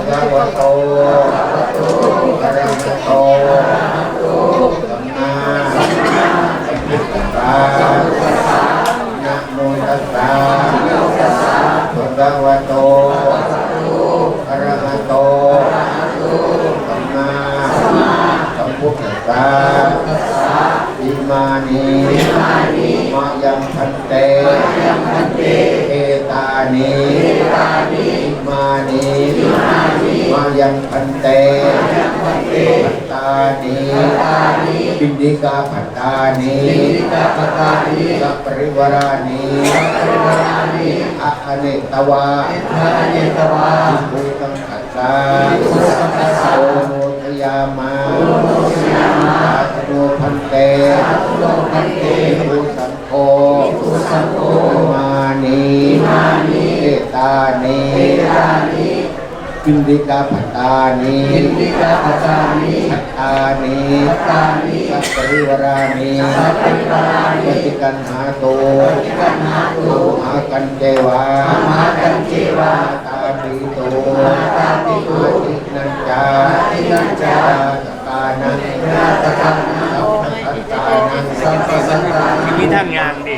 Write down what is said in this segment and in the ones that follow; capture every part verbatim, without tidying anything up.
Bhagavato arahato sammāsambuddhassa. Namo tassa bhagavato arahato sammāsambuddhassa. Imāni mayaṃ bhante, etāni imāni mayaṃ bhante, bhattāni, piṇḍikabhattāni, saparivārāni, anetvā, bhikkhusaṅghassa, oṇojayāma. Sādhu no bhante, bhikkhusaṅgho, imāni, etāni, piṇḍikabhattāni, bhattāni, saparivārāni, paṭiggaṇhātu, amhākañceva, mātāpitū, ādinnacca, ñātakānaṃ, sabbasaṅghānaṃ, มีทางย่างดิ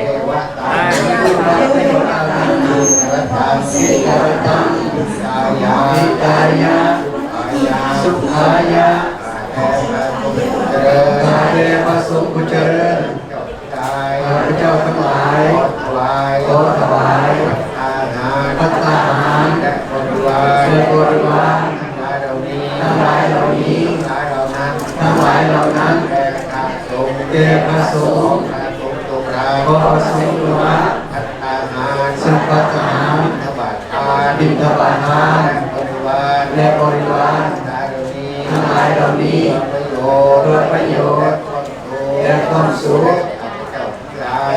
hitāya, sukhāya, แด่พระสงฆ์ผู้เจริญ ข้าพเจ้าทั้งหลาย ขอถวาย ขอถวาย ภัตตาหาร ภัตตาหาร และบริวาร และบริวาร ทั้งหลายเหล่านี้ ทั้งหลายเหล่านี้ ทั้งหลายเหล่านั้น ทั้งหลายเหล่านั้น แด่พระสงฆ์ แด่พระสงฆ์ ขอพระสงฆ์จงรับ ขอพระสงฆ์จงรับ ภัตตาหาร ซึ่งภัตตาหาร บิณฑบาตทาน บิณฑบาตทาน และบริวาร และบริวาร ทั้งหลายเหล่านี้ ทั้งหลายเหล่านี้ เพื่อประโยชน์ เพื่อประโยชน์ และความสุข และความสุข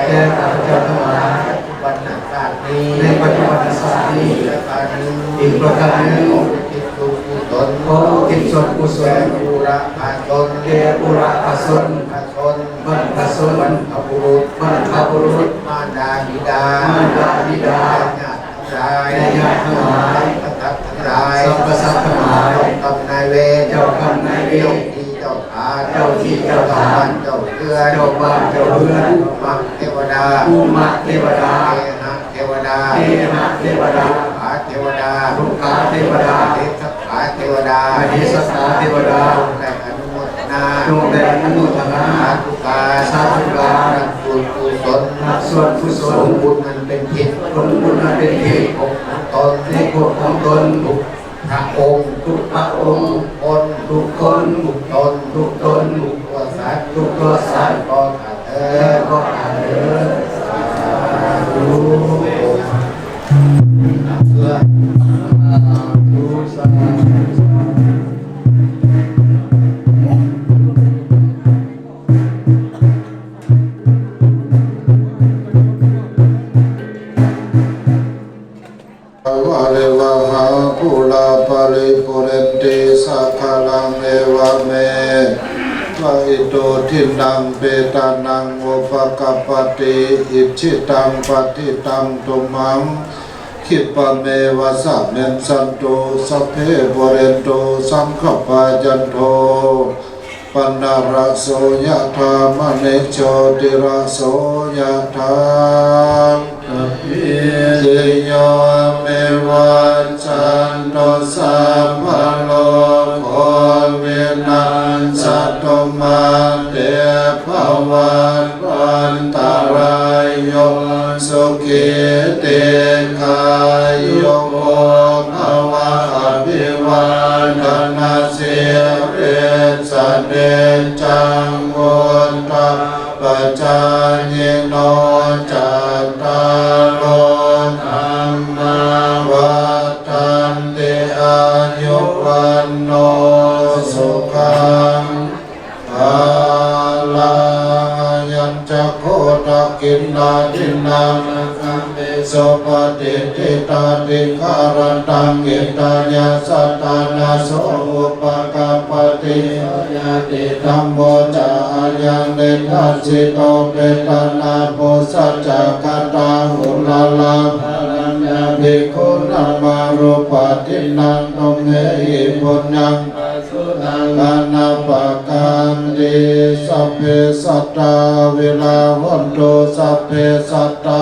แก่ข้าพเจ้าทั้งหลาย แก่ข้าพเจ้าทั้งหลาย ปัจจุบันชาตินี้ ในปัจจุบันชาตินี้ อีกประการหนึ่ง อีกประการหนึ่ง ขออุทิศส่วนกุศล ขออุทิศส่วนกุศล แด่บุรพชน แก่บุรพชน พชน บรรพชน บรรพบุรุษ บรรพบุรุษ มารดาบิดา มารดาบิดา ญาติทั้งหลาย ญาติทั้งหลาย สรรพสัตว์ทั้งหลาย สรรพสัตว์ทั้งหลาย เจ้ากรรมนายเวร เจ้ากรรมนายเวร เจ้าที่เจ้าทาง เจ้าที่เจ้าทาง เจ้าเรือน เจ้าบ้านเจ้าเรือน มะเทวดา ภูมะเทวดา เกหะเทวดา เกหะเทวดา รุกขาเทวดา รุกขาเทวดา มเหสกขาเทวดา มเหสกขาเทวดา ได้อนุโมทนา จงได้อนุโมทนา สาธุการ สาธุการ ส่วนกุศล ส่วนกุศล ผลบุญอันเป็นทิพย์ ผลบุญอันเป็นทิพย์ ของตน ในภพของตน ทุกพระองค์ ทุกพระองค์ ทุกคน ทุกคน ทุกตน ทุกตน ทุกตัวสัตว์ ทุกตัวสัตว์ ก็ข้าเถิด ก็ข้าเถิด สาธุ เพื่อ สาธุ สาธุ Vare vahā pūrā paripūrenti sāgaraṃ, evameva ito dinnaṃ petānaṃ upakappati. Icchitaṃ patthitaṃ tumhaṃ khippameva samijjhatu, sabbe pūrentu saṅkappā, cando paṇṇaraso yathā, maṇi jotiraso yathā. Sabbītiyo vivajjantu, sabbarogo vinassatu, mā te bhavatvantarāyo, sukhī dīghāyuko bhava. Abhivādanasīlissa niccaṃ vuḍḍhāpacāyino, cattāro dhammā vaḍḍhanti: āyu vaṇṇo sukhaṃ balaṃ. Ayañca kho dakkhiṇā dinnā saṅghamhi suppatiṭṭhitā, dīgharattaṃ hitāyassa ṭhānaso upakappati. So ñātidhammo ca ayaṃ nidassito, petāna pūjā ca katā uḷārā, balañca Bhikkhūnamarūpadinnaṃ tumhehi puññaṃ pasutaṃ anappakanti. Sabbe sattā averā hontu, sabbe sattā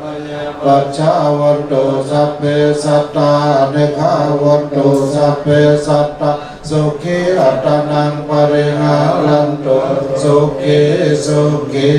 abyāpajjhā hontu, sabbe sattā anīghā hontu, sabbe sattā sukhī attānaṃ pariharantu. Sukhī sukhī.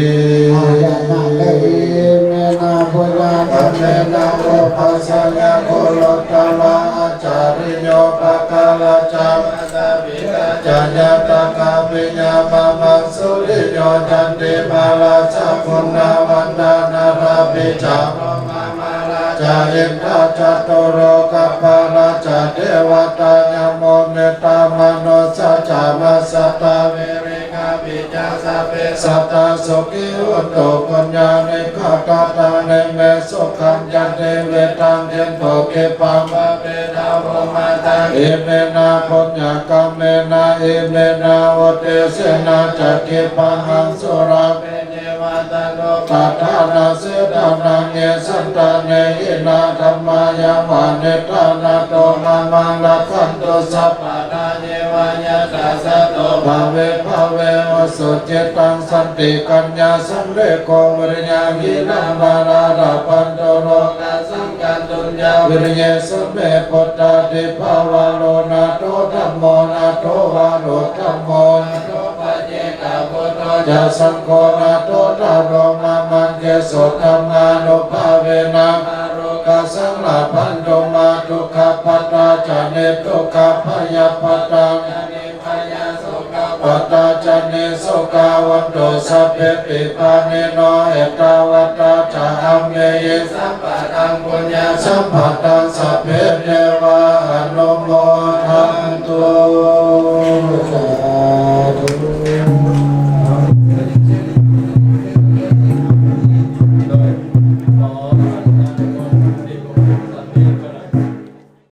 Iminā puññakammena upajjhāyā guruttama ācariyūpakārā ca mātā pitā ca ñātakā piyā mamaṃ suriyo candimā rājā guṇavantā narāpi ca brahmamārā ca indā ca lokapālā ca devatā yamo mittā manussā ca majjhattā verikāpi ca sabbe sattā sukhī hontu puññāni pakatāni me sukhañca tividhaṃ dentu khippaṃ pāpetha vomataṃ. Iminā puññakammena iminā uddisena ca khippāhaṃ sulabhe ceva taṇhupādānachedanaṃ ye santāne hīnā dhammā yāva nibbānato mamaṃ rakkhantu sabbadā yeva yattha jāto bhave bhave ujucittaṃ santikaññā sallekho viriyamhinā mārā labhantu nokāsaṃ kātuñca viriyesu me. Buddhādhipavaro nātho dhammo nātho varuttamo nātho paccekabuddho ca saṅgho nāthottaro mamaṃ tesottamānubhāvena mārokāsaṃ labhantu mā. Dukkhappattā ca niddukkhā bhayappattā ca nibbhayā sokappattā ca nissokā hontu sabbepi pāṇino. Ettāvatā ca amhehi sambhataṃ puññasampadaṃ sabbe deva